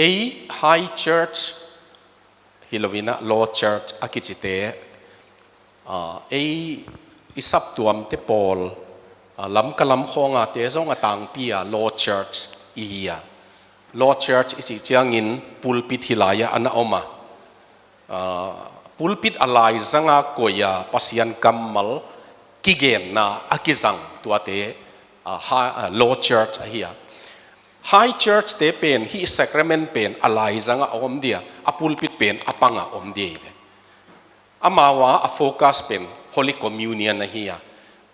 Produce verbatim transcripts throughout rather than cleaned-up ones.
Ei high church hi loinah low church a kicite, ah, ei i saptuamte pawl, ah, Lamka lam khawngate zong a tangpi a low church i hi a. Low church i cih ciangin pulpit hi lai-ah a na om a. Ah, pulpit a laizanga koi a Pasian kammal kigenna a kizang tuate, ah, ha-, ah, low church ahi a. High church te pen hih sacrament pen a laizanga a om dia, a pulpit pen a panga om dia hi ve. Amau a focus pen Holy Communion ahi a.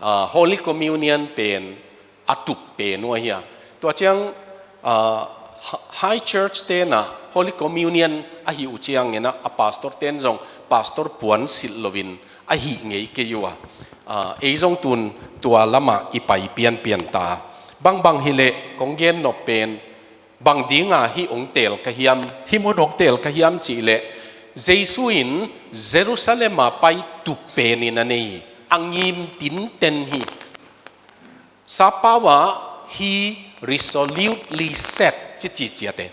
Ah, Holy Communion pen a tup pen uh ahi a. Tua ciang, ah, hi-, high church tenah Holy Communion ahi uh cianginah a pastor ten zong pastor puan silh loin ahi ngei kei uh a. Ah, ei zong tun tua lamah i pai pianpian ta. Bangbang hileh kong gen nop pen bang dinga hih ong teel ka hiam, hih mun ong teel ka hiam cihleh, Jesu in Jerusalem a pai tup penin a nei, a ngim tinten hi. Sappau ah he resolutely set ci ci ciate.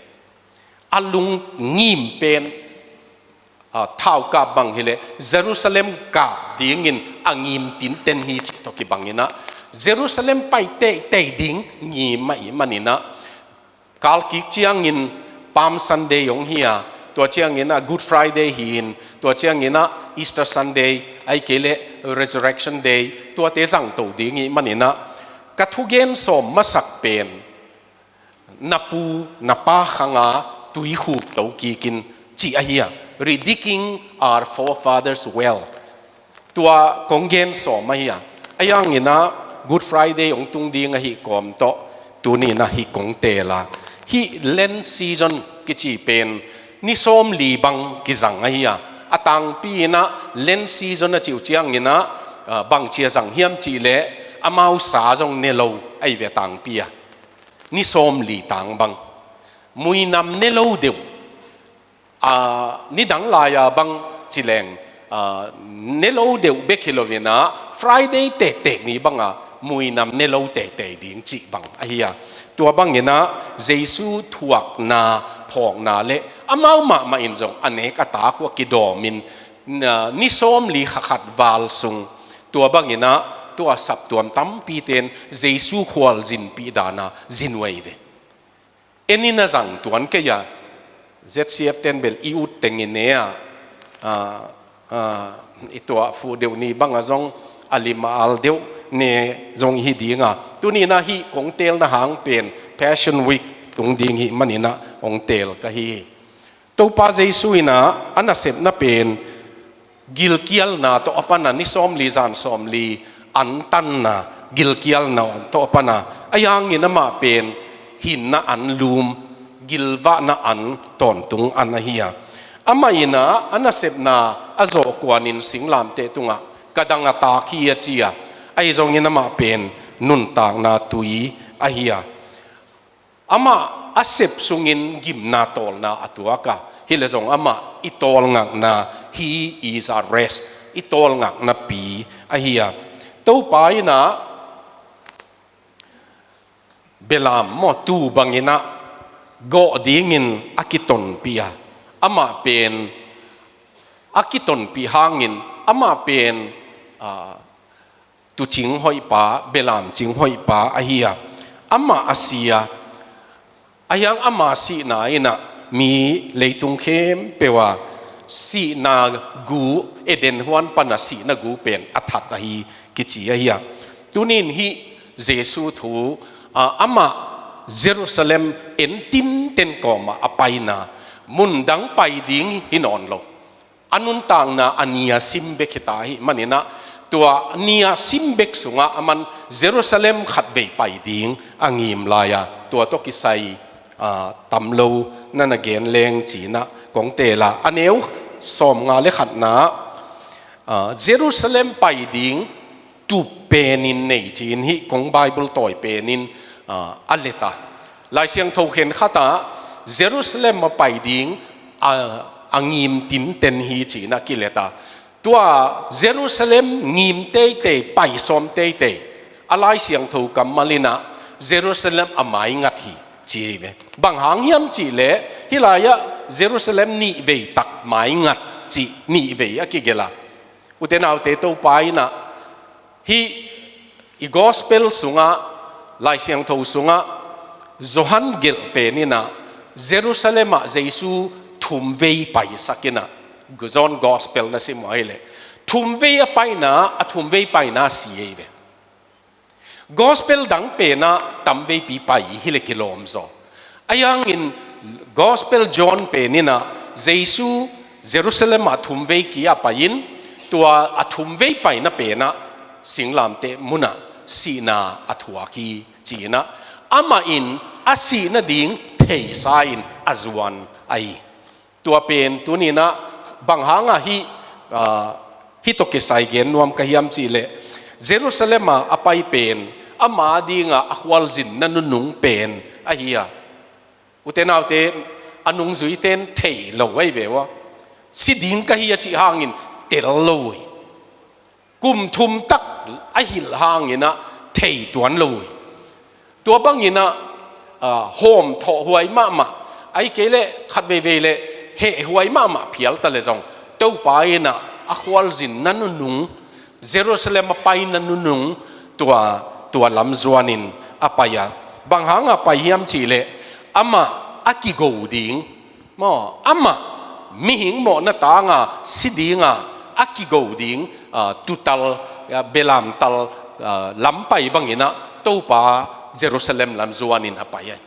A lungngim pen, ah, thaukap bang hileh Jerusalem kap dingin a ngim tinten hi cih tawh kibanginah Jerusalem pai teitei ding ngim ahih maninah kalkik ciangin Palm Sunday hong hi a, tua cianginah Good Friday hi-in, tua cianginah Easter Sunday, ahih kei leh Resurrection Day, tuate zangto ding ahih maninah ka thugen sawm masak pen na pu na pa khanga tui khukto kikin cih ahi a, redigging our forefathers' well. Tua kong gen sawm ahi a, a yanginah Good Friday hong tung ding ahi kawm tawh tuninah hih kong teel a, hih Lent season kici pen ni sawmli bang kizang ahi a, a tangpi inah Lent season a cih uh cianginah, ah, bangci a zang hiam cihleh amau sa zong ne lo ahi ve tangpi a. Ni sawmli tang bang. Muinam ne lo deuh. Ah, nidang lai-a bang ci leng, ah, ne lo deuh bek hi loinah Friday tektek ni banga muinam ne lo teitei ding cih bang ahi a. Tua banginah Jesu thuakna phawkna le amau mahmah in zong a nek a tak uh a kidawmin, ah, ni sawmli kha khat val sung tua banginah tua saptuam tampite in Jesu khualzinpih dana zin uh ahi ve. En in a zang tuan kei a, Z C F ten bel i ut tengin ne a, ah, ah, i tuah fuh deuh ni banga zong a lim a al deuh ne zong i hi dinga. Tuninah hih kong teelna hang pen Passion Week tung ding hih maninah hong teel ka hi hi. Topa Jesu inah a nasepna pen gilkialna tawh a pana, ni sawmli zan sawmli antanna gilkialna tawh a pana, a yangin amah pen hinna an lum, gilvahna an tawntung an ahi a. Amah inah a nasepna a zawhkuanin singlamteh tungah ka dang a tak hi a ci a, ahi zongin amah pen nuntakna tui ahi a. Amah a sep sungin gimna tawlna a tuak a, hileh zong amah i tawlngakna, he is a rest, i tawlngakna pi ahi a. Topa inah belam maw, tuu banginah gawh dingin a kitonpih a, amah pen a kitonpih hangin amah pen, ah, tuucing hoihpa, belamcing hoihpa ahi a, amah a si a, a hiang ama sihna inah mi leitung khempeuh a sihna gu, Eden huan pana sihna gu pen a that ahi kici ahi a. Tunin hih Jesu thu, ah, amah Jerusalem en tinten kawmah a paina, mundang pai ding hi nawn lo. A nuntakna a ni a sim bek hi ta ahih maninah, tua ni a sim bek sungah aman Jerusalem khatvei pai ding a ngim lai a, tua tawh kisai, ah, tam lo na na gen leng cinah kong teel a. A neu sawmnga le khatna, ah, Jerusalem pai ding tup penin nei ci-in hih kong Bible tawi penin, ah, a let a. Lai Siangtho khen khatah Jerusalem a pai ding a, a ngim tinten hi ci-in a kilet a. Tua Jerusalem ngim teitei, pai sawm teitei, a Lai Siangtho kammal inah Jerusalem a maingat hi. ci hi ve. Bang hang hiam cih leh hih lai-ah Jerusalem nih vei tak mai ngat cih nih vei a kigelh a. Ute naute, Topa in ah hih i gospel sungah, Lai Siangtho sungah Johan gelh pen in ah Jerusalem ah Jesu thum vei paisak in ah, John gospel na sim uh ahih leh thum vei a paina, a thum vei paina si hi ve. Gospel dang pen ah tam veipi pai hi leh kilawm zaw. Ahi hangin gospel John pen in ah Jesu Jerusalem ah thum vei kia pai in, tua a thum vei paina pen ah singlamteh mun ah sihna a thuak hi ci in ah, amah in a sih nading theisa in a zuan ahi. Tua pen tuni in ah bang hang a hih, ah, hih tawh kisai gen nuam ka hiam cih leh, Jerusalem ah a pai pen ama ding ah a khualzinna nunung pen ahi a. Ute naute, a nungzuite in thei lo ahi ve ua. Si ding ka hi a cih hangin tel lo hi. Kum thum tak a hilh hang in ah thei tuan lo hi. Tua bang in ah, ah, hawm thawh huai mahmah, ahih kei leh khat veivei leh heh huai mahmah phial ta leh zong, Topa in ah a khualzinna nunung, Jerusalem a paina nunung, tua, tua lam zuan in a pai a. Bang hang a pai hiam cih leh, amah a kigo ding, maw, amah mihing mawhna tang a si ding a, a kigo ding, ah, tuutal, ah, belamtal, ah, lam pai bang in ah Topa Jerusalem lam zuan in a pai a.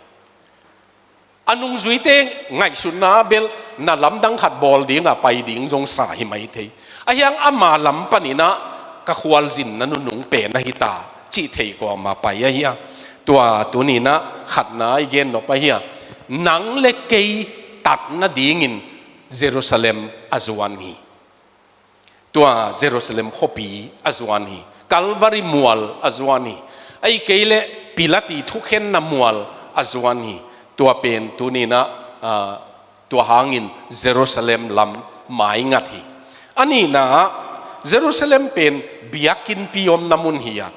A nungzuite ngaihsutna bel na lamdang khat bawl ding a pai ding zong sa hi mai thei. Ahi hang ama lam pan in ah ka khualzinna nunung pen ahi ta cih thei kuamah pai ahi a. Tua tuni in ah khatna i gen nop ahi a. Nang leh kei tat nading in Jerusalem a zuan hi. Tua Jerusalem khuapi a zuan hi. Calvary mual a zuan hi. Ahih kei leh Pilat i thukhenna mual a zuan hi. Tua pen tuni in ah, ah, tua hangin Jerusalem lam mai ngat hi. A nihna ah, Jerusalem pen biakinnpi omna mun hi a.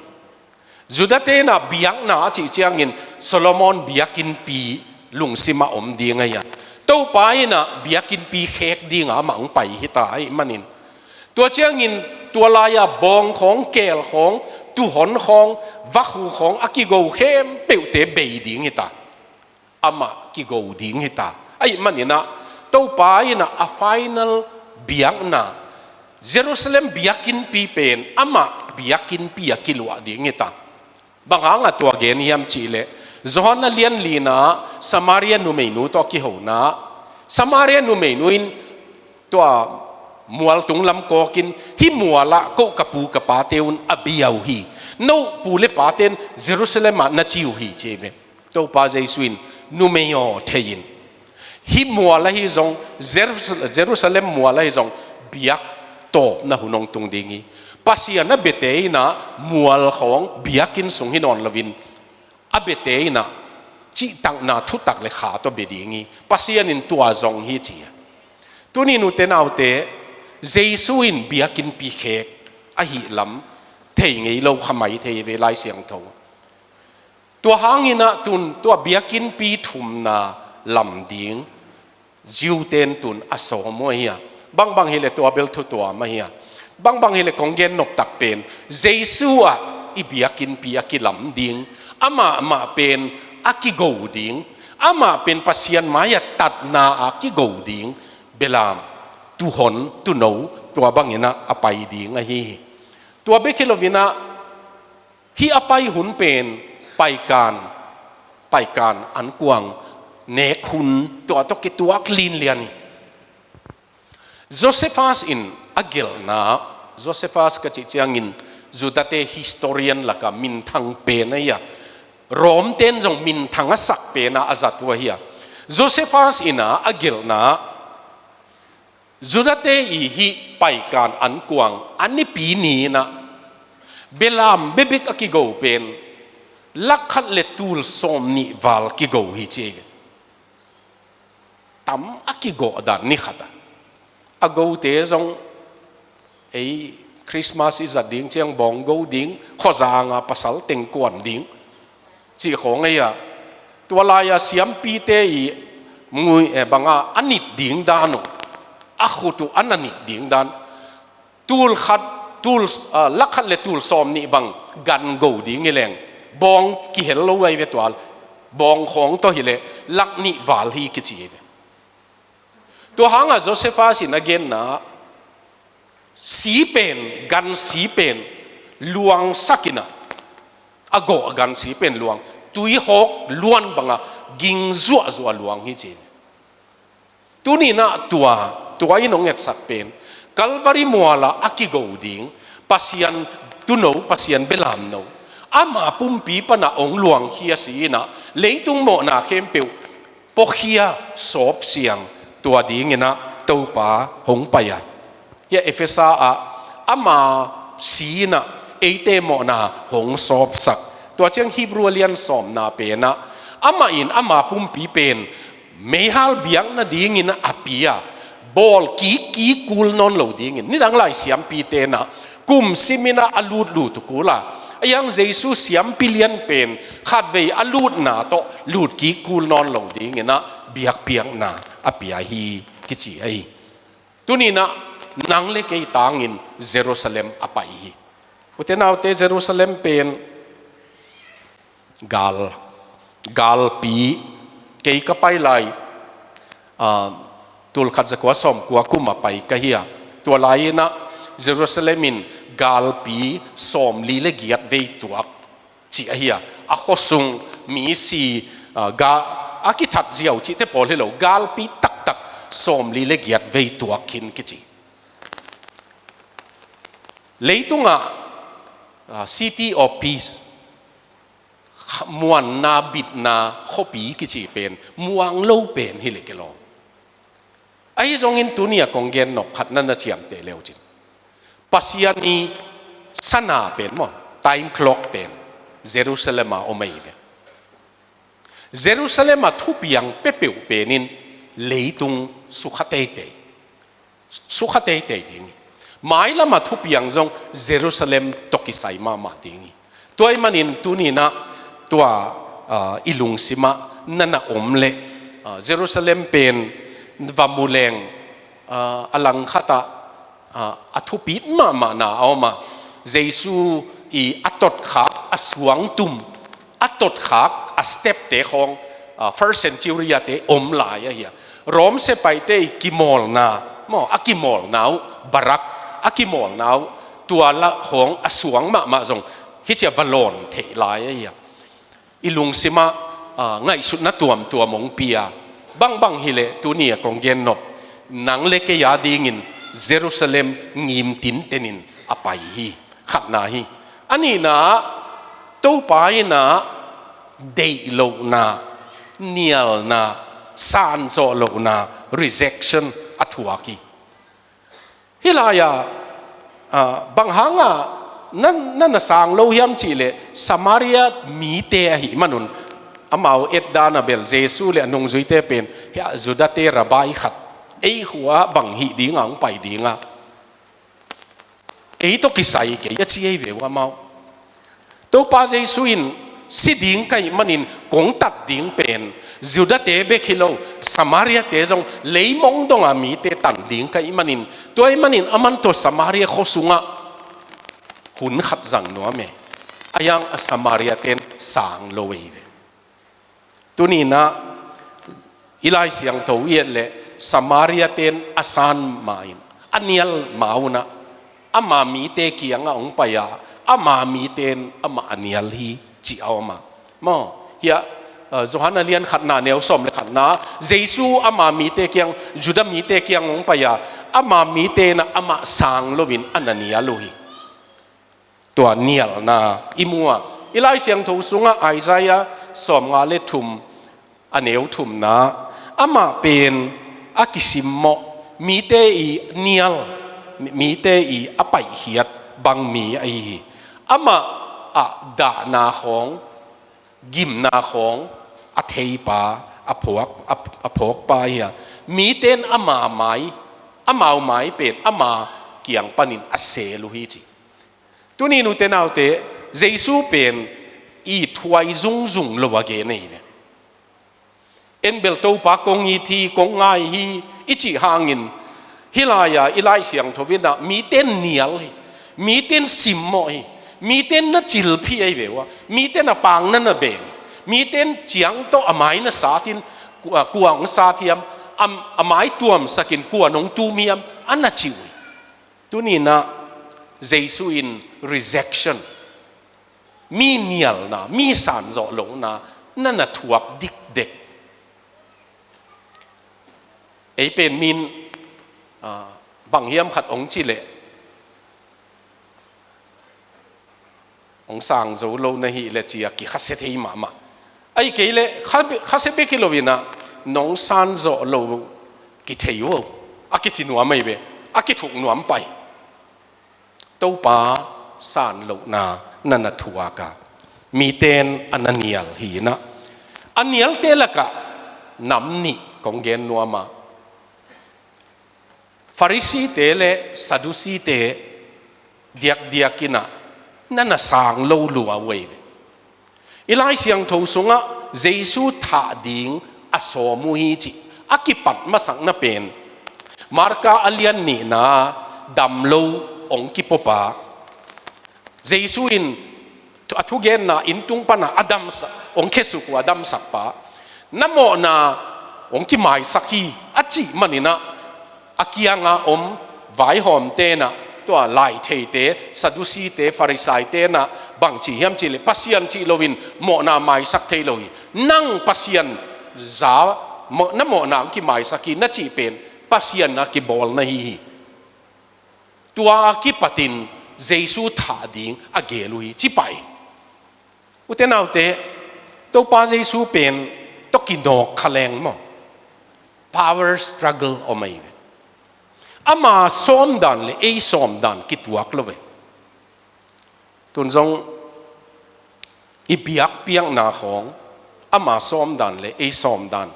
Judate in ah biakna a cih ciangin Solomon biakinnpi lungsim ah om ding ahi a. Topa in ah biakinnpi khek ding a amah hong pai hi ta ahih manin, tua ciangin tua lai-a bawng khawng, keel khawng, tuuhon khawng, vakhu khawng a kigo khempeuhte bei ding hi ta. Amah kigo ding hi ta. Ahih manin ah Topa in ah a final biakna, Jerusalem biakinnpi pen amah biakinnpi a kiluah ding hi ta. Bang hang a tua gen hiam cih leh, Johan a lian lina, Samaria numeinu tawh a kihona, Samaria numeinu in tua mual tung lam kawk in, hih mual ah ko ka pu ka pate un a bia uh hi. No pu leh pate in Jerusalem ah na ci uh hi ci hi ve. Topa Jesu in, numei aw, thei in. Hih mual ahi zong, Jerus-, Jerusalem mual ahi zong, biak tawpna hun hong tung ding hi. Pasian a biate in ah mual khawng biakinn sung hi nawn loin, a biate in ah cihtakna thutak leh kha tawh bia ding hi. Pasian in tua zong hi ci a. Tuni in ute naute, Jesu in biakinnpi khek ahih lam thei ngei lo kha mai thei ve Lai Siangtho. Tua hang in ah tun tua biakinnpi thumna lam ding Jew-te in tun a sawm uh ahi a. Bangbang hi leh tua bel thu tuam ahi a. Bangbang hi leh kong gen nop tak pen, Jesu ah i biakinnpi a kilam ding, amah mah pen a kigo ding, amah pen Pasian mai-ah tatna a kigo ding, belam, tuuhon, tuuno, tua bang in ah a pai ding ahi hi. Tua bek hi loin ah, hih a pai hun pen Paikan, Paikan Ankuang nek hun, tua tawh kituak linlian hi. Josephus in a gelhna, Josephus ka cih ciangin Judate historian laka minthang pen ahi a, Rome-te in zong minthang a sak pen a a zat uh ahi a. Josephus in a a gelhna, Judate i hih Paikan Ankuang a nipi ni in ah, belam bekbek a kigo pen lakh khat leh tul sawmnih val kigo hi ci hi. Tam a kigawh dan ni khat a. A gote zong ei Christmas i zat ding ciang bawng go ding, khuazang a pasal teng kuan ding cih khawng ahi a. Tua lai-a siampite i mui, eh, banga a nit ding dan uh, a khut uh a na nit ding dan, tul khat, tul, ah, lak khat le tul sawm nih bang gan go ding hi leng, bawng kihel lo ai ve tual, bawng khawng tawh hi le lak nih val hi kici hi ve. Tua hanga Josephus in a genna, si pen, gan si pen luang sakin a, a gawh a gan si pen luang, tui hawk luan banga ging zuahzuah luang hi ci. Tuni-in ah tua, tua in hong etsak pen Calvary muala a kigo ding Pasian tuuno, Pasian belamno, ama pumpi pana hong luangkhia si-in ah leitung mawhna khempeuh puakhia sawpsiang tua dingin ah Topa hong pai a. Hia Efesa ah ama si-in ah eite mawhna hong sawpsak. Tua ciang Hebrew a lian sawmna pen ah amah in ama pumpi pen meihal biakna dingin a pia, bawl kikkik kul nawn lo dingin. Nidang lai siampite in ah kum simin ah a lut lut uh kul a, a hiang Jesu siampi lian pen khatvei a lutna tawh lutkik kul nawn lo dingin ah biakpiakna a pia hi kici ahi. Tuni-in ah nang le kei tangin Jerusalem a pai hi. Ute naute, Jerusalem pen gal, galpi, kei ka pai lai, ah, tul khat za kua sawm kua kum a pai ka hi a. Tua lai-in ah Jerusalem in galpi sawmli le giat vei tuak ci ahi a, a khuasung mi si, ah, ga, a kithat ziau cihte pawl hi lo, galpi taktak sawmli le giat vei tuak khin kici. Leitungah, ah, City of Peace, kha-, muanna bitna khuapi kici pen muang lo pen hi le ke lo. Ahi zongin tuni-a kong gen nop khat na na ciamteh leu cin, Pasian i sana pen maw, time clock pen Jerusalem a om ahi ve. Jerusalem a thupiang peuhpeuh penin leitung sukha teitei, sukha teitei ding hi. Mailam a thupiang zong Jerusalem tawh kisai mahmah ding hi. Tua ahih manin tuni-in ah tua, ah, i lungsim ah na na om leh, ah, Jerusalem pen va mu leng, ah, a langkhat ah, ah, a thupit mahmahna a om a, Jesu i a totkhak a suangtum, a totkhak a step-te khawng, ah, first century a te om lai ahi a. Rome sepaihte i kimawlna, maw, a kimawlna uh, barak a kimawlna uh, tua la khawng a suang mahmah zong hih ciah va lawn theih lai ahi a. I lungsim ah, ah, ngaihsutna tuamtuam hong pia. Bangbang hi leh tuni-a kong gen nop, nang le kei a dingin Jerusalem ngim tintenin a pai hi. Khatna hi. A nihna ah Topa in ah deih lohna, nialna, sanzawh lohna, rejection a thuak hi. Hih lai-ah, ah, bang hangah na, na na sang lo hiam cih leh Samaria mite ahih manun, amau et dan a bel Jesu le a nungzuite pen, hia Judate rabbi khat, ei khua bang hih dingah hong pai dingah, ei tawh kisai kei a ci ahi ve uh amau. Topa Jesu in, si ding ka hih manin kong tat ding pen Judate bek hi lo, Samariate zong leimong donga mite tan ding ka hih manin, tua ahih manin aman tawh Samaria khua sungah hun khat zang nuam e. A hiang a Samariate in sang lo ahi ve. Tuni-in ah i Lai Siangtho i et leh Samariate in a san ma-in, a nial ma-un ah, ama mite kiangah hong pai a, ama mite in amah a nial hi, ci a om a. Maw, hia, eh, Johan a lian khatna neu sawm le khatna, Jesu ama mite kiang, Judah mite kiang hong pai a, ama mite in ah amah sang loin a na nial uh hi. Tua nialna i mu a, i Lai Siangtho sungah Isaiah sawmnga le thum, a neu thumna, amah pen a kisimmawh, mite i nial, mite i a paihkhiat bang mi ahi hi. Amah ah dahna khawng, gimna khawng a theipa, a phawk, a, a phawkpa hi a, mite in ama mai, amau mai pen ama kiang panin a seel uh hi ci. Tuni-in ute naute, Jesu pen i thuai zungzung lo a gen ahi ve. En bel Topa kong it hi, kong ngai hi, i cih hangin hih lai-a i Lai Siangtho in ah mite in nial hi, mite in simmawh hi, mite in na cilphih ahi ve uh a, mite in a pang na na beng hi, mite in ciang tawh a mai na sat in, kua, kua hong sat hiam, a, a mai tuamsakin kua nong tum hiam a na ci uh hi. Tuni-in ah Jesu in rejection, mi nialna, mi sanzawh lohna na na thuak dikdek. Ei pen min, ah, bang hiam khat hong ci leh hong sang zo lo na hih leh ci-a kikhasia thei mahmah. Ahih kei leh kha, khasia bek hi lo-in ah nong sanzawh lo kithei uh a kici nuam ahi ve, a kithuk nuam pah hi. Topa san lohna na na thuak a, mite in a na nial hi-in ah, a nialte lakah nam nih kong gen nuam a, Pharisee-te le Sadducee-te diakdiak in ah na na sang lo lua uh ahi ve. I Lai Siangtho sungah Jesu thah ding a sawm uh hi cih a kipat masakna pen Marka a lian nihna, dam lo hong kipawpa, Jesu in a thugenna inn tung panah a damsak, hong khesuk uh a damsakpa, na mawhna hong kimaisak hi a cih manin ah, a kianga om vaihawmte in ah, tua laitheite, Sadducee-te, Pharisee-te in ah bang ci hiam cih leh, Pasian cih loin mawhna maisak thei lo hi. Nang Pasian za, maw-, na mawhna hong kimaisak hi na cih pen Pasian a kibawl na hi hi. Tua a kipatin Jesu thah ding a gel uh hi, ci pah hi. Ute naute, Topa Jesu pen tawh kinawk kha leng maw, power struggle om ahi ve. Ama sawmdan le ei sawmdan kituak lo ve. Tun zong i biakpiakna khawng ama sawmdan le ei sawmdan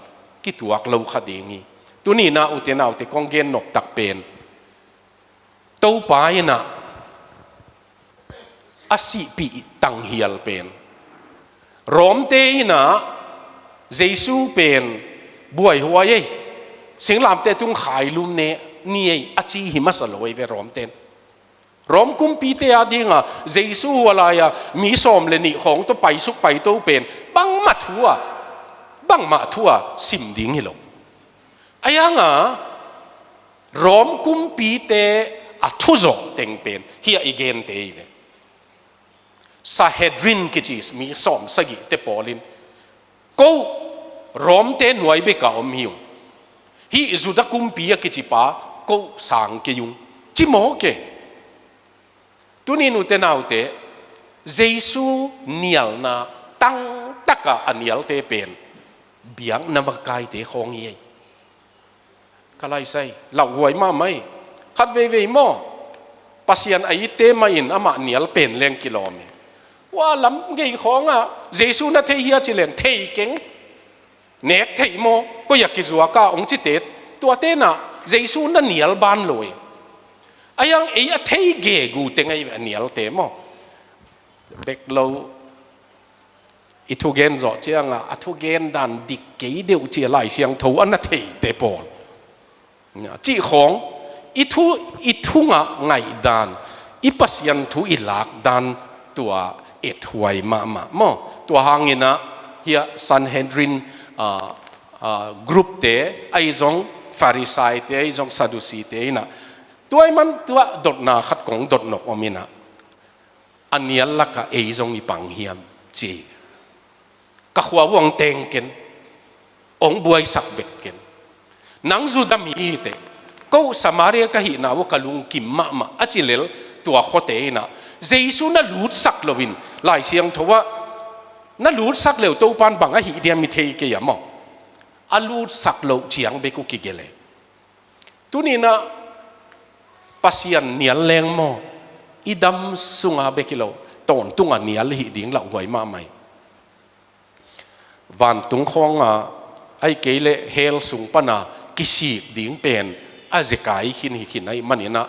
kituak lo kha ding hi. Tuni-in ah ute naute, kong gen noptak pen Topa in ah a sihpih tanghial pen, Rom-te in ah Jesu pen buaihuai ei, singlamteh tung khailum ne ni ei a ci hi masa lo ei ve Rom-te in. Rom kumpite a dinga Jesu hua lai-a mi sawm le nih khawng tawh paisuk paito pen bangmah thu-a, bangmah thu-a sim ding hi lo. Ahi hanga Rom kumpite a thuzawh teng pen hih a i gente hi ve. Sanhedrin kici mi sawm sagihte pawl in, ko Rom-te nuai beka om hi ung, hih Judah kumpi a kicipa ko sang kei ung, ci mawk e. Tuni-in ute naute, Jesu nialna tangtaka a nialte pen biakna makaite khawng hi ei. Ka laisai, lauhuai mahmah ei. Khat veivei maw, Pasian a itte mah in amah nial pen leng kilawm e. Hua lam gei khawngah Jesu na thei hia ci leng thei keng. Nek theih maw, koi a kizuak a hong cite, tuate in ah Jesu na nial ban lo e. Ahi hang ei a thei gegu teng ahi ve a nialte maw. Bek lo, i thugen zawh ciangah a thugen dan dik kei deuh ci-a Lai Siangtho a na theite pawl cih khawng, i thu, i thu ngah ngaihdan, i Pasian thu i lakdan, tua ethuai mahmah maw. Tua hangin ah hih Sanhedrin, ah, ah, group-te ahi zong, Pharisee-te ahi zong, Sadducee-te in ah, tua ahih man tua dotna khat kong dot nop om in ah, a nial lakah ei zong i pang hiam ci. Ka khua uh hong teng ken, hong buaisak vek ken. Nang Judah mi hi teh, ko Samaria ka hihna uh ka lungkim mahmah a ci lel tua khuate in ah, Jesu na lutsak loin, Lai Siangtho ah, na lutsak leu Topa in bang a hih diam i thei kei a maw. A lutsak loh ciang bek uh kigelh e. Tuni-in ah Pasian nial leng maw, i dam sunga bek hi lo, tawntunga nial hih ding lauhuai mahmah hi. Vantung khawnga, ahih kei leh hell sung pana kisik ding pen a zekai khin hi khin ahih manin ah,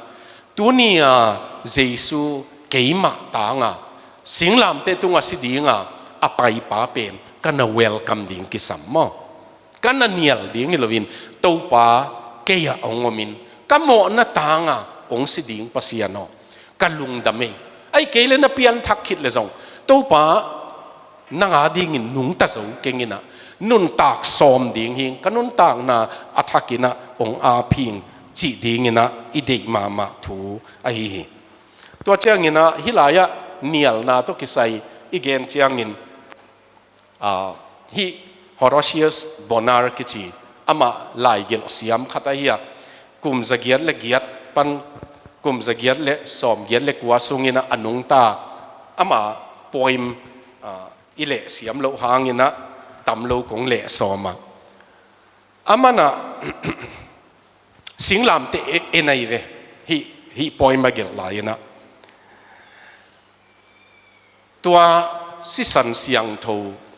tuni-a Jesu keimah tanga singlamteh tunga si dinga a paipa pen ka na welcome ding kisam maw. Ka na nial ding hi loin, Topa kei-ah hong omin, ka mawhna tanga hong si ding Pasian aw, ka lungdam ei. Ahih kei leh na pianthak khit leh zong, Topa nang adingin nungta zo keng in ah, nuntak sawm ding hing, ka nuntakna a thakin ah hong ap hing, cih dingin ah i deih mahmah thu ahi hi. Tua ciangin ah hih lai-ah nialna tawh kisai i gen ciangin, ah, hih Horatius Bonar kici, amah laigelh siam khat ahi a, kum zagiat le giat pan kum zagiat le sawmgiat le kua sungin ah a nungta, amah poem, ah, i leh siam loh hangin ah tam lo kong leh sawm a. Amah in ah singlamteh en, en ahi ve, hih, hih poem a gelh lai-in ah. Tua sisan siangtho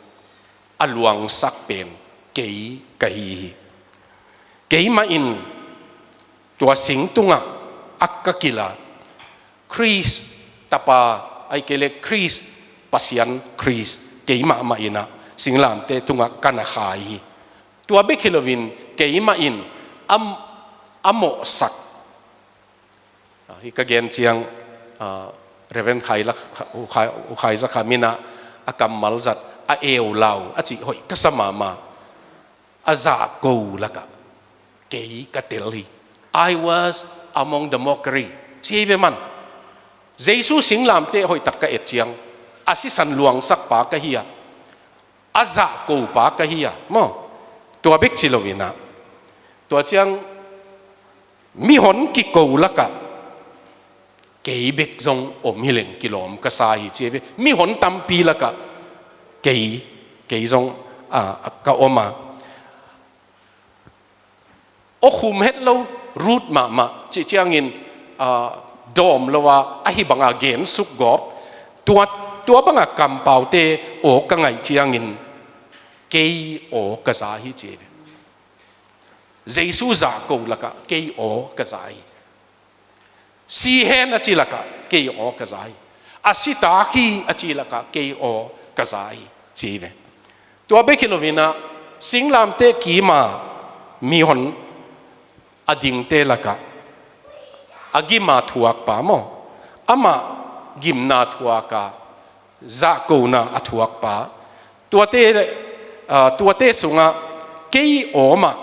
a luangsak pen kei ka hi hi. Keimah in tua sing tungah a ka kilh a, Khrist tapa, ahih kei leh Khrist, Pasian Khrist, keimah mah in ah singlamteh tungah ka na khai hi. Tua bek hi loin keimah in a, a mawhsak, ah, hih ka gen ciang, ah, Reverend Khai Lak, U Khai, U Khai Za Kham in ah a kammal zat, a eulau a cih hoih ka sa mahmah. A zahko lakah kei ka tel hi. "I was among the mockery," ci hi ve maw. Jesu singlamteh hoihtak ka et ciang, a sisan luangsak pa ka hi a, a zahko pa ka hi a, maw. Tua bek ci loin ah, tua ciang mihon kiko lakah kei bek zong om hi leng kilawm ka sa hi, ci hi ve. Mihon tampi lakah kei, kei zong, ah, ka om a. Aw khum het lo, rut mahmah, cih ciangin, ah, dawm lo a, ahi banga gensuk gawp, tua, tua banga kampaute aw ka ngaih ciangin kei aw ka za hi, ci hi ve. Jesu zahko lakah kei aw ka za hi. Si hen a ci lakah kei aw ka za hi. A si tak hi a ci lakah kei aw ka za hi, ci hi ve. Tua bek hi loin ah, singlamteh kima mihon a dingte lakah a gima thuak pa maw, amah gimna thuak a, zahkona a thuak pa, tuate, ah, tuate sungah kei aw mah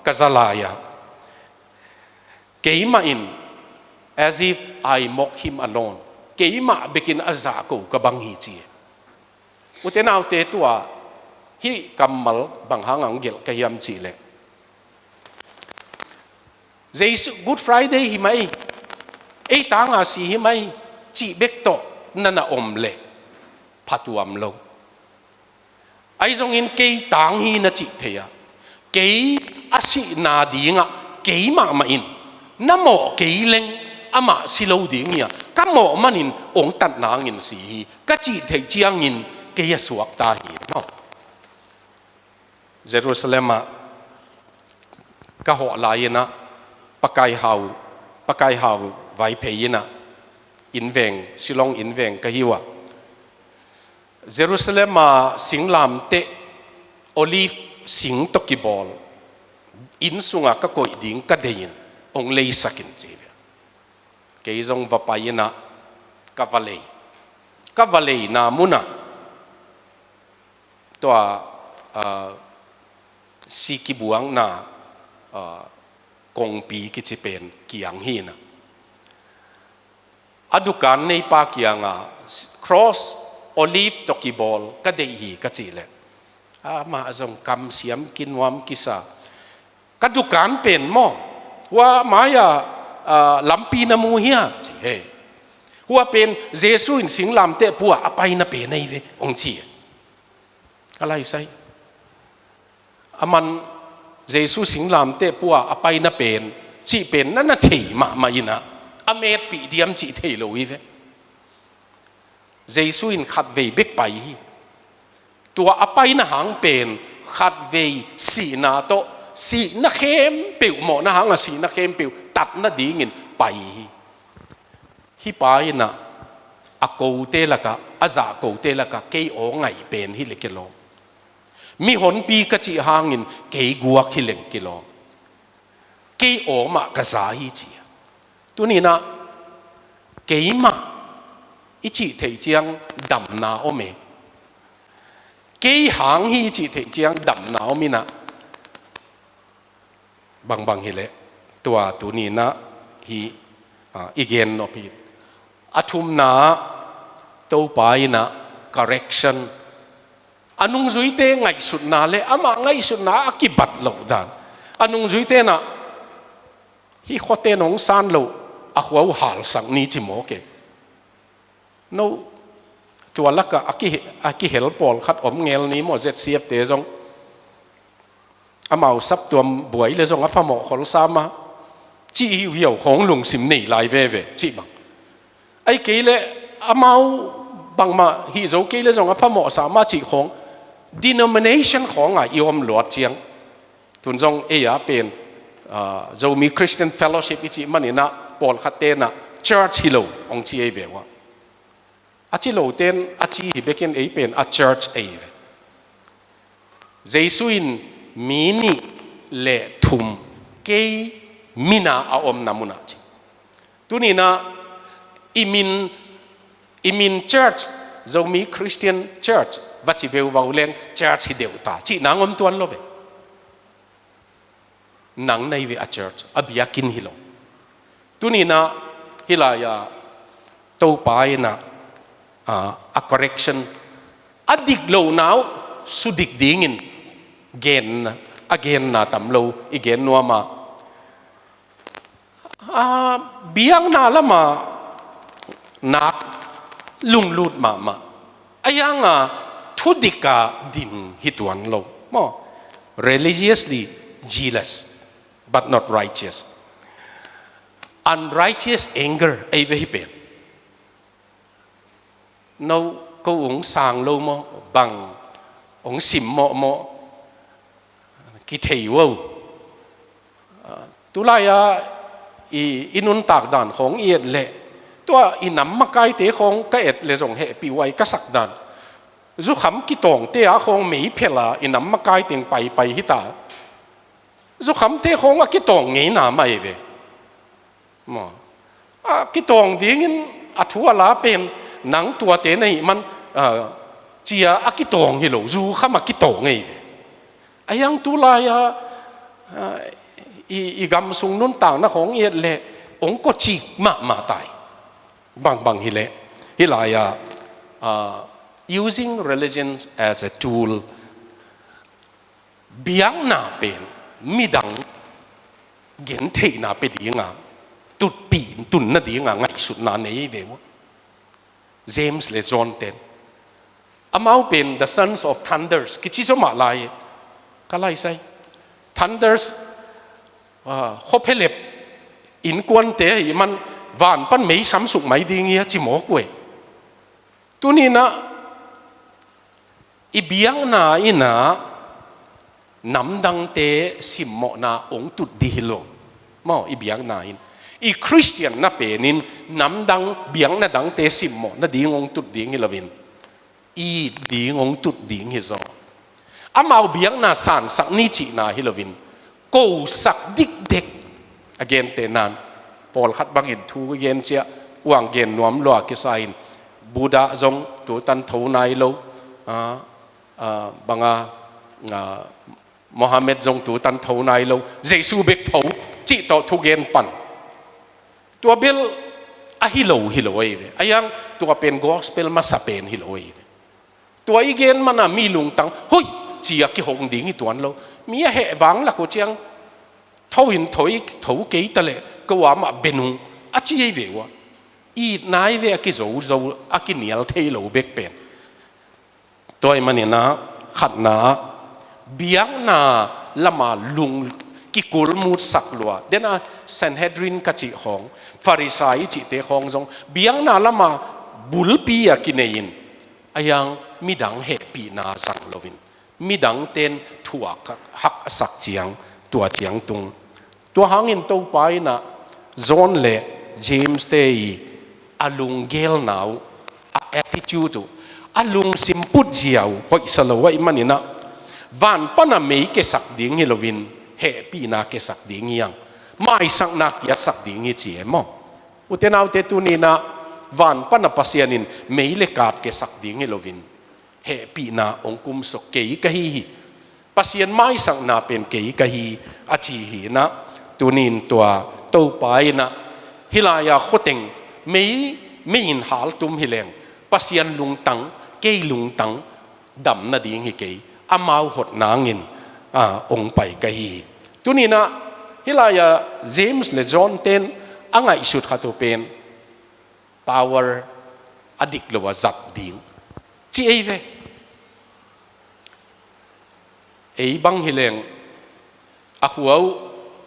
ka za lai a, keimah in, "As if I mock him alone," keimah bekin a zahko ka bang hi, ci hi. Ute naute, tua hih kammal bang hang hong gelh ka hiam cih leh, Jesu Good Friday hi mai, ei tanga si hi mai, cih bek tawh na na om leh phatuam lo. Ahi zongin kei tang hi na cih thei a, kei a sihna dingah kei mahmah in, na mawh kei leng amah si lo ding hi a, ka mawh manin hong tat nangin si hi, ka cih theih ciangin kei a suakta hi, maw. Jerusalem ah ka hawh lai-in ah, Pakai Hau, Pakai Hau Vaiphei in ah, innveng, Shillong innveng ka hi uh a, Jerusalem a singlamteh olive sing tawh kibawl inn sungah ka koih ding ka deih in, hong leisak in, ci hi ve. Kei zong va pai-in ah ka va lei. Ka va leina munah tua, ah, si kibuakna, ah, kongpi kici pen kiang hi-in ah, a dukan neipa kiangah, "Cross olive tawh kibawl ka deih hi," ka cih leh, amah zong kamsiam kinuam kisa, "Ka dukan pen maw, hua mai-ah, ah, lampi na mu hia?" ci hi. "Hua pen Jesu in singlamteh pu-ah a paina pen ahi ve," hong ci hi. Ka laisai. Aman Jesu singlamteh pu-ah a paina pen cih pen na na thei mahmah in ah, a metpih diam cih thei lo hi ve. Jesu in khatvei bek pai hi. Tua a paina hang pen khatvei sihna tawh, sihna khempeuh, mawhna hangah sihna khempeuh tat nadingin pai hi. Hih pa in ah, a kote lakah, a zahkote lakah kei aw ngaih pen hi leh kilawm. Mihonpi ka cih hangin kei guak hi leng kilawm. Kei awmah ka za hi ci a. Tuninah keimah i cih theih ciang damna om e. Kei hang hi i cih theih ciang damna om inah. Bangbang hileh tua tuninah hi, a, i gen nop hi. A thumna ah Topa inah correction. A nungzuite ngaihsutna le amah ngaihsutna a kibat loh dan. A nungzuite nah hi khuate nong san loh a khua uh halsak ni ci mawk e. No, tua lakah a ki, a kihel pawlkhat om ngel ni maw, Z C F te zong. Amau saptuam buai le zong a phamawh kholsa mah. Cih hiuhiau khawng lungsim nei lai veve cih bang. Ai kei le amau bangmah hih zo kei le zong a phamawhsa mah cih khawng. Denomination khawngah i om luat ciang. Tun zong ei a pen, ah, Zomi Christian Fellowship i cih maninah pawlkhat tenah church hi lo hong ci ei ve uh a. A ci loten a ci hi bekin ei pen a church ei ve. Jesu in mi nih le thum kei mina a omna munah ci. Tuninah i min, i min church, Zomi Christian Church va ci veuvau leng church hi deuh ta cih nang om tuan lo ve. Nang nei ve a church, a biakinn hi lo. Tuninah hilai-ah Topa inah, a, a correction a dik lohna uh sudik dingin genna, a genna tam lo i gen nuam a. A, biakna lamah nak lunglut mahmah. A hianga thudika din hi tuan lo maw. Religiously zealous but not righteous. Unrighteous anger ei ve hi pen. No, ko ung sang lo maw, bang ung sim mawhmawh kithei uh. Tulai-a i, i nuntak dan khawng i et leh tua i nam makaite khawng ka et le zong hehpih uh ai ka sak dan. Zukham kitawngte a khawng mei phel a i nam makai teng paipai hita. Zukhamte khawng a kitawng ngeina mah ei ve. Maw. A kitawng dingin a thu a la pen nang tuate na hih man, a, cia a kitawng hi lo, zukham a kitawng ei ve. A hiang tulai-a, a, i, i gam sung nuntakna khawng i et leh ong kawcik mahmah tai. Bangbang hileh hilai-a, a, using religions as a tool. Biakna pen midang gentheihna pe dinga, tutpih tun nadinga ngaihsutna nei ve uh. James le John ten amau pen the sons of thunders kici zomah lai, ka laisai. Thunders, ah, khuaphelep innkuante ahih man van pan mei samsuk mai ding hi a ci mawk uh e. Tuninah i biakna inah namdangte simmawhna ong tut dih hi lo. Maw, i biakna in, i Khristian na penin namdang biakna dangte simmawh nading ong tut ding hi loin, it ding ong tut ding hi zaw. Amau biakna sansak ni cihna hi loin, kosak dikdek a gentehna in, pawlkhat bangin thu gen ciah uang gen nuam lua kisa in, Buddha zong tutan tho nai lo, a, a, banga, a, Mohammed zong tutan tho nai lo, Jesu bek tho cih tawh thugen pan. Tua bel a hi lo hi lo ei ve. A hiang tua pen gospel masa pen hi lo ei ve. Tua i gen mana mi lungtang hoih ci a kihong ding hi tuan lo. Mi a heh vang lak uh ciang tho in thoi, tho kei ta leh ko amah benung a ci ei ve uh a. It nai ve a kizo zo a kinial thei lo bek pen. Tua i maninah khatna biakna lama lung kikulmutsak lua. Dena Sanhedrin ka cih khawng, Farisai i cihte khawng zong biakna lama bulpi a kinei in, a hiang midang hehpihna zang loin, midangten thuak hak a sak ciang, tua ciang tung. Tua hangin Topa inah John le James te i a lunggelna uh, a attitude uh, a lungsim putzia uh hoihsa lo ahih maninah Van pana mei kesak ding hi loin, hehpihna kesak ding hi hang. Maisakna kiatsak ding hi ci e maw? Ute naute, tuni-in ah van pana Pasian in mei le kat kesak ding hi loin, hehpihna hong kumsuak kei ka hi hi. Pasian maisakna pen kei ka hi a ci hi-in ah, tuni-in tua Topa in ah hih lai-a khuateng mei, mei in haltum hi leng, Pasian lungtang, kei lungtang, dam nading hi kei, amau hot nangin, a, hong pai ka hi hi. Tuni-in ah hih lai-a James le John ten a ngaihsut khat uh pen power a dik lo a zat ding ci ei ve. Ei bang hi leng, a khua uh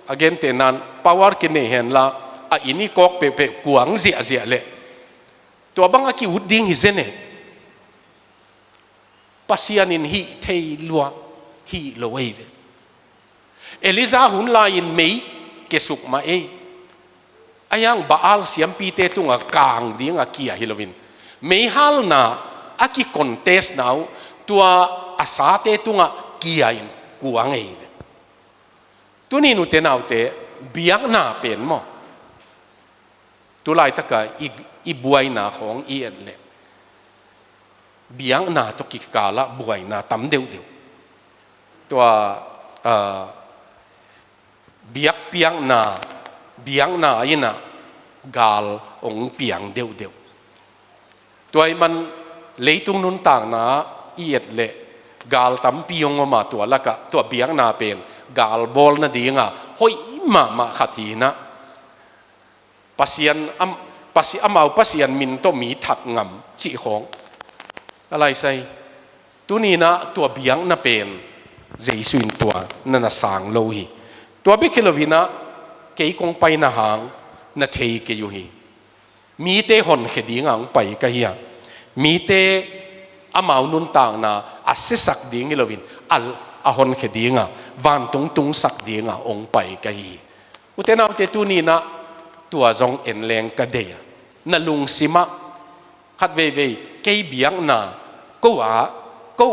a gentehna-in power kinei henla, a inn i kawk peuhpeuh kuang ziahziah leh tua bang a ki-ut ding hi zen e. Pasian in hih thei lua, hih lo ei ve. Elijah hun lai-in mei kesuk mah ei. Ahi hang Baal siampite tungah kang ding a kia hi loin, meihalna a ki-contest-na uh tua a sate tungah kia in kuang ei ve. Tuni-in ute naute, biakna pen maw, tu laitaka i, i buaina khawng i et leh, biakna tawh kikal ah buaina tam deuhdeuh. Tua, ah, biakpiakna, biakna in ah gal hong piang deuhdeuh. Tua ahih man leitung nuntakna i et leh gal tampi hong om a, tua lakah tua biakna pen gal bawl nadinga hoih mahmah khat hi-in ah, Pasian, am, Pasi-, amau Pasian min tawh mi that ngam cih khawng a laisai. Tuni-in ah tua biakna pen Jesu in tua na na sang lo hi. Tua bek hi loin ah kei kong paina hang na thei kei uh hi. Mite honkhia dinga hong pai ka hi a, mite amau nuntakna a siasak ding hi loin, a, a honkhia dinga, vantung tungsak dinga hong pai ka hi. Ute naute, tuni-in ah tua zong en leng ka deih a, na lungsim ah khat veivei kei biakna ko a, ko,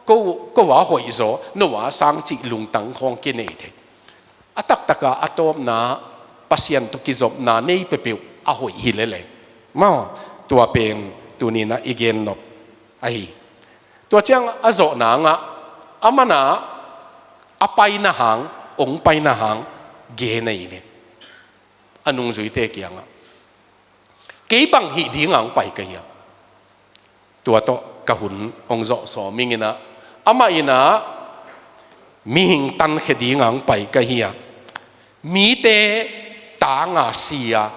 ko, ko a hoihzaw, no a sang cih lungtang khawng kinei thei. A taktaka a tawpna, Pasian tawh kizopna nei peuhpeuh a hoih hi lel e. Maw, tua pen tuni-in ah i gen nop ahi. Tua ciang a zawh nangah, a man a, a paina hang, hong paina hang gen ahi ve. A nungzuite kiangah, kei bang hih dinga hong pai ka hi a, tua tawh ka hun hong zawh sawm ing in ah, amah in ah mihing tankhia dinga hong pai ka hi a, mite tanga si a,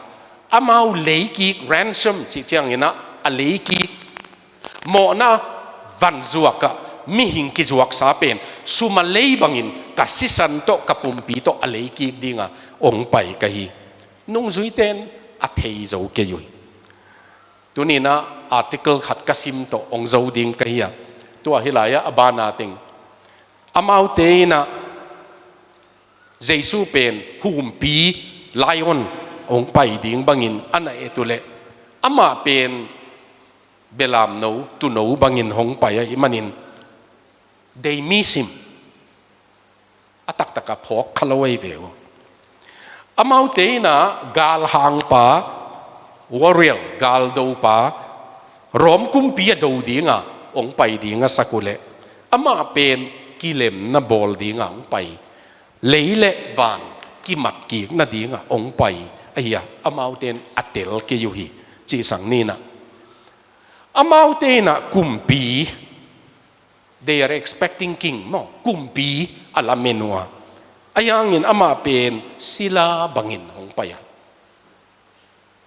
amau leikik, ransom cih ciangin ah a leikik, mawhna vanzuak ah mihing kizuaksa pen sum a lei bangin ka sisan tawh, ka pumpi tawh a leikik dinga hong pai ka hi. Nungzuite in a thei zo kei uh hi. Tuni-in ah article khat ka sim tawh hong zo ding ka hi a, tua hih lai-ah a bana teng, amaute in ah Jesu pen humpi, lion, hong pai ding bangin a na et uh leh, amah pen belamno, tuuno bangin hong pai ahih manin, they miss him. A taktaka phawk kha lo ahi ve uh. Amaute in ah galhangpa, warrior, galdopa, Rom kumpi a do dinga hong pai ding a sak uh leh, amah pen kilemna bawl dinga hong pai, lei le van kimatkik nadinga hong pai ahi a, amaute in a tel kei uh hi, cihsang ni in ah. Amaute in ah kumpi, they are expecting king maw, kumpi a lamen uh a, ahi hangin amah pen sila bangin hong pai a,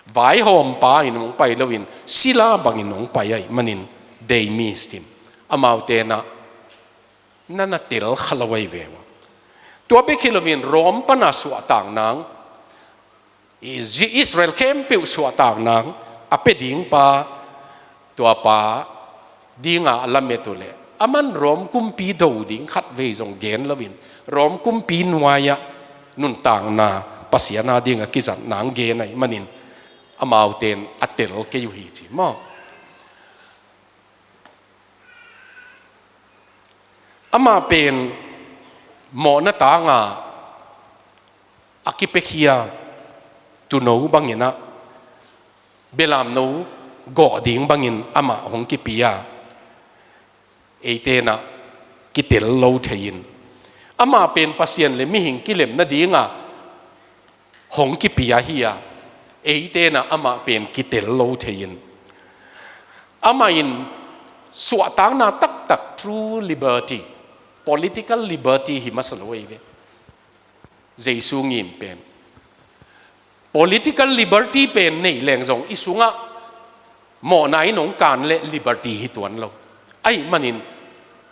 vaihawmpa in hong pai loin sila bangin hong pai ahih manin, they missed him. Amaute in ah na na tel kha lo ahi ve uh. Tua bek hi loin Rom pana suahtak nang, Is-, Israel khempeuh suahtak nang a pia dingpa, tuapa dinga a lamet uh leh, aman Rom kumpi do ding khatvei zong gen loin, Rom kumpi nuai-ah nuntakna, Pasian a dinga kizat nang gen ahih manin, amaute in a tel kei uh hi ci maw. Amah pen mawhna tanga a kipiakhia tuuno bangin ah, belamno gawh ding bangin amah hong kipia, eite in ah kitel lo thei-in, amah pen Pasian le mihing kilem nadinga hong kipia hi a, eite in ah amah pen kitel lo thei-in, amah in suahtakna taktak, true liberty, political liberty hi masa lo ei ve. Jesu ngim pen, political liberty pen nei leng zong i sungah mawhna in hong kan le liberty hi tuan lo. Ahih manin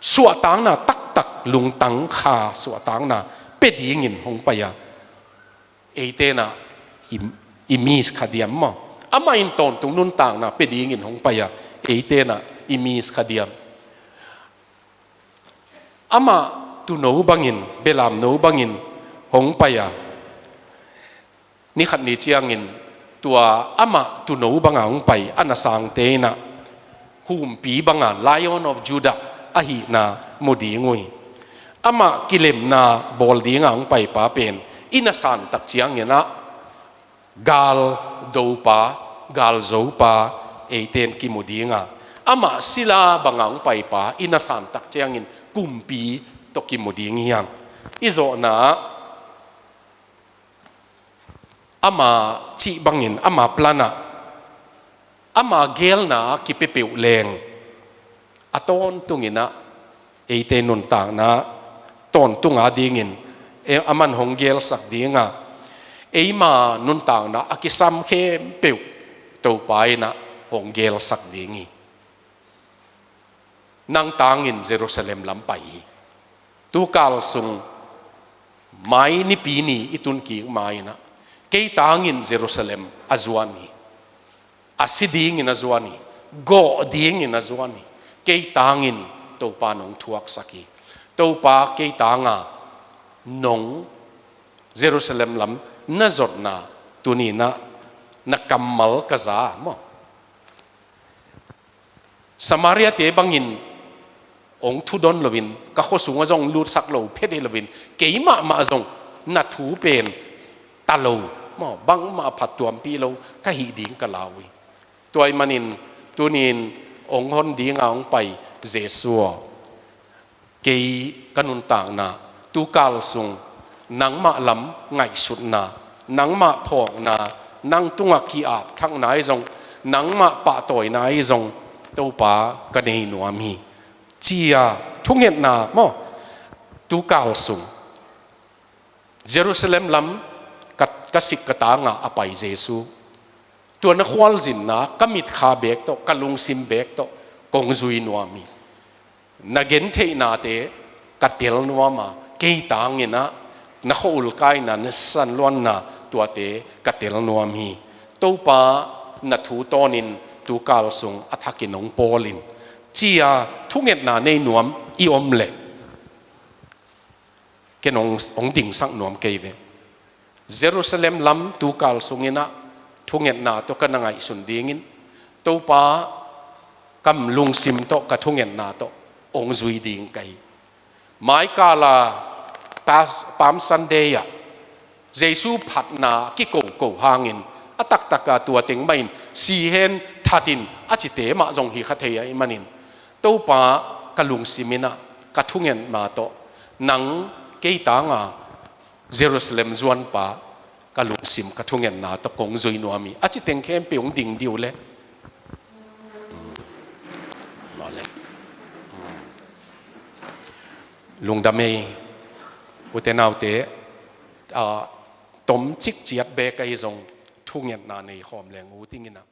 suahtakna taktak, lungtang kha suahtakna pia dingin hong pai a, eite in ah i, i miss kha diam maw? Amah in tawntung nuntakna pia dingin hong pai a, eite in ah i miss kha diam? Amah tuuno bangin, belamno bangin hong pai a, ni khat ni ciangin tua amah tuuno banga hong pai a nasangte in ah, humpi banga, Lion of Judah ahihna mu ding uh hi. Amah kilemna bawl dinga hong paipa pen i nasan tak ciangin ah galdopa, galzopa eite in kimu dinga, amah sila banga hong paipa i nasan tak ciangin kumpi tawh kimu ding hi hang. I zawhna ah, ama cih bangin, ama plan ah, ama geelna kipepeuh leng, a tawntungin ah eite nuntakna tawntung a dingin, e, aman hong geelsak dinga, eima nuntakna a kisam khempeuh Topa in ah hong geelsak ding hi. Nang tangin Jerusalem lam pai hi. Tukal sung mai Nipi ni i tun kik ma-in ah, kei tangin Jerusalem a zuan hi. A si dingin a zuan hi. Gawh dingin a zuan hi. Kei tangin Topa nong thuaksak hi. Topa, kei tanga nong Jerusalem lam na zotna tuni-in ah na kammal ka za maw? Samaria-te bangin hong thudon loin, ka khua sungah zong lutsak lo phet hi loin, kei mahmah zong na thu pen ta lo maw, bangmah phattuampih lo ka hih ding ka lau hi. Tua ahih manin tuni-in hong hon dinga hong pai Jesu aw, kei ka nuntakna tukal sung nangmah lam ngaihsutna, nangmah phawkna, nang tungah ki-apthakna ahi zong, nangmah pahtawina ahi zong, Topa, ka nei nuam hi, ci-a thungetna maw? Tukal sung Jerusalem lam ka, ka sik ka tanga a pai Jesu, tua na khualzinna ka mitkha beek tawh, ka lungsim beek tawh kong zui nuam hi. Na gentheihnate ka tel nuam a, kei tangin ah na khua-ul kaina, na sisanluanna, tuate ka tel nuam hi. Topa, na thu tawnin tukal sung a thakin hong pawl in, ci-a thungetna nei nuam i om leh, ken hong, hong dingsak nuam kei ve. Jerusalem lam tukal sungin ah thungetna tawh ka na ngaihsun dingin, Topa, ka lungsim tawh, ka thungetna tawh hong zui ding ka hi. Maikala Tas-, Palm Sunday ah Jesu phatna kikoko hangin, a taktaka tua teng mahin si hen, that in a cite mah zong hi kha thei ahih manin, Topa, ka lungsim in ah, ka thungetna tawh, nang kei tanga Jerusalem zuanpa, ka lungsim, ka thungetna tawh kong zui nuam hi, a ci teng khempeuh hong ding dih uh leh. Lungdam ei. Ute naute, ah, tomcik ciat beek ahi zong thungetna nei khawm leng uh dingin ah.